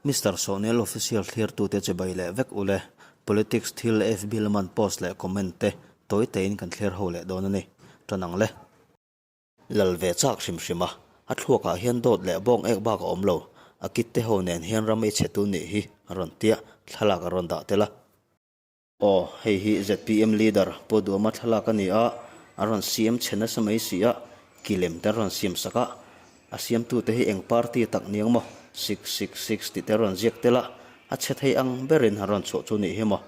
Mister Sawhnial Official thlirtute chibai leh vek ule, Politics thil FB laman post leh comment te tawi tein kan thlir ho leh dawn a ni. Tan ang le. Lal ve chak hrim hrim a, a thluakah hian dawt leh bawng ek bak a awm lo, a kit te ho nen hian ram ei chhe tu nih hi a rawn tia, thlalak a rawn dah tel a. Aw, hei hi zpm leader Pu Duama thlalak a ni a, a rawn siam chhe nasa mai si a, kilem te rawn siam sak a, a siamtute hi eng party tak niang maw, 666 tih te rawn ziak tel a, a chhe thei ang berin a rawn chhuah chu nih hi maw,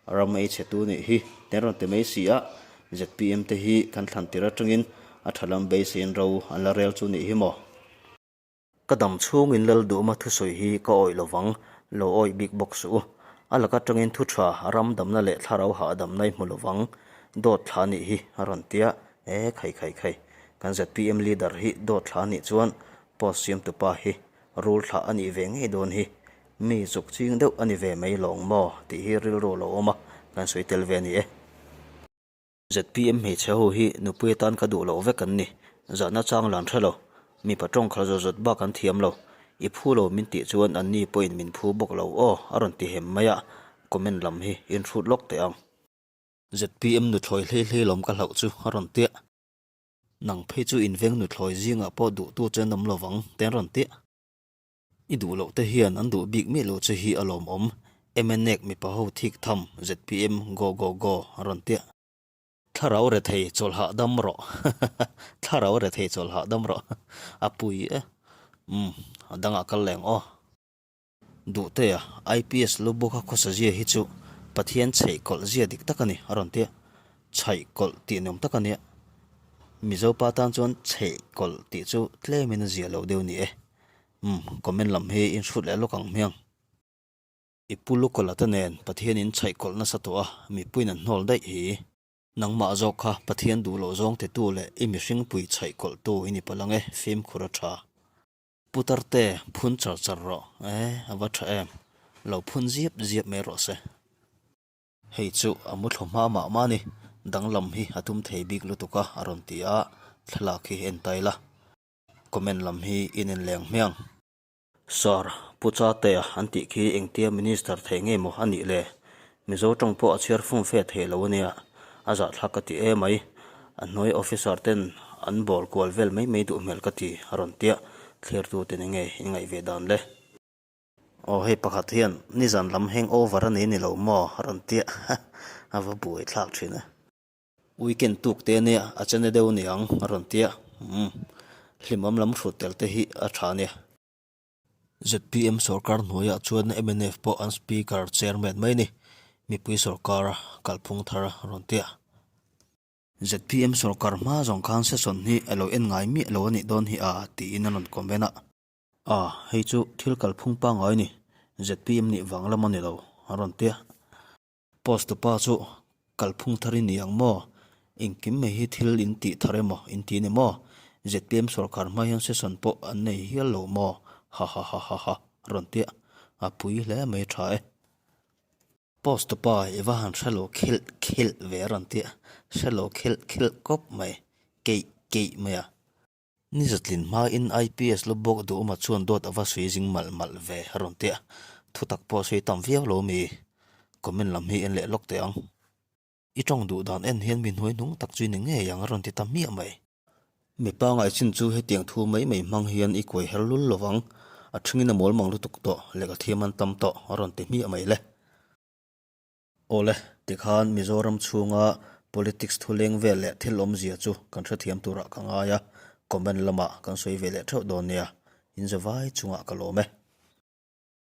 ram ei chhe tu nih hi te rawn ti mai si a, zpm te hi kan thlan tir atangin a tha lam beiseiin ro an la rel chu nih hi maw. Ka dam chhungin Lalduhma thusawi hi ka awih lovang, lo awih bik bawk suh u. A laka tangin thu tha, ram damna leh thlarau hahdamna i hmu lovang, dawt thla nih hi a rawn tia, e khai khai khai, kan zpm leader hi dawt thla nih chuan post siamtupa hi rul thlah a nih ve ngei dawn hi, mi zuk ching deuh a ni ve mai lawng maw tih hi rilru lo awm a, kan sawi tel ve a ni e. Zpm hmeichhe ho hi nupui atan ka duh loh vek an ni. Zahna chang lan hre lo. Mipa tawng khalh zawt zawt bak an thiam lo. I phu lo min tih chuan an ni pawhin min phu bawk lo aw a rawn ti hem mai a, comment lam hi in hrut lawk teh ang. Zpm nuthlawi hlei hlei lawm ka hlauh chu a rawn tiah. Nang phei chu inveng nuthlawi zingah pawh duhtu che an awm lovang te an rawn tiah. I duh loh te hian an duh bik miah loh che hi a lawmawm. MNek mipa ho thik tham zpm go go go a rawn tia. Thlarau rethei chawlh hahdam rawh Thlarau rethei chawlh hahdam rawh a pui e. Umm a dangah kal leng aw. Duhtea IPS Lubuk a khawsa zia hi chu Pathian chheih kawlh zia dik tak a ni a rawn tia. Chhaih kawlh tih nuam tak a nia. Mizo pa tan chuan chheih kawlh tih chu tlemin a zia lo deuh ni e. Umm, comment lam hi in hrut leh lawk ang hmiang. I pu Lukola te nen Pathian in chhaih kawlh nasa tawh a, mipuiin an hnawl daih hi. Nangmah zawk kha Pathian duh loh zawng titu leh i mihring pui chhaih kawlh tu i ni palh ang e, fimkhur a tha. Putar te phun char char rawh e, a va tha em. Lo phun ziap ziap mai rawh se. Hei chu a mu thlu hma mah mah a ni, danglam hi a tum thei bik lutuk a a rawn ti a, thlalak hi en ta ila. Comment lam hi in en leng hmiang. Sir, Pu Chatea an tih khi engtia Minister thei ngei maw a nih le? Mizo tawng pawh a chhiar fum fe thei lo ania, a zahthlak ka ti emai. A hnuai officer ten an bawl kual vel mai mai duh hmel ka ti a rawn tia, thlirtu te ni ngei in ngaih ve dan le. Aw hei pakhat hian nizan lam hangover a nei ni lo maw a rawn tia, a va buai thlak thin e. Weekend tuk te ania a chene deuh niang a rawn tia, umm hlimawm lam hrut tel te hi a tha ania. Zpm sorkar hnuaiah chuan mnf pawh an speaker chairman mai a ni, mipui sorkar kalphung thar a rawn tia. Zpm sorkar hma zawng khan session hi a lo en ngai miah lo a nih dawn hi a tiin a rawn comment a. A, hei chu thil kalphung pangngai a ni, zpm nih vang lam a ni lo, a rawn ti a. Post tupa chu kalphung thar i ni ang maw? Engkim mai hi thil in tih thar emaw in ti a ni maw? Zpm sorkar hma hian session pawh an nei hial lo maw? Hahahahaha a rawn ti a, a pui hle mai tha e. Post tupa i va han hre lo khilh khilh ve a rawn ti a, hre lo khilh khilh kawp mai, keih keih mai a. Ni zatlin hmain IPS lu bawk duhawma chuan dawt a va sawi zing malh malh ve a rawn ti a, thutak pawh a sawi tam viau lo mi? Comment lam hi en leh lawk teh ang. I tawng duh dan en hian mi hnuai hnung tak chu i ni ngei ang a rawn ti ta hmiah mai. Mipa ngaihchin chu hetiang thu mai mai hmang hian i kuai her lul lovang, a thingin a mawl mang lutuk tawh, lehkha thiam an tam tawh a rawn ti hmiah mai le. Awle, tikhan Mizoram chhunga politics thu leng vel leh thil awmzia chu kan hrethiam turah ka ngai a, comment lamah kan sawi ve leh theuh dawn nia, in zavai chungah ka lawm e.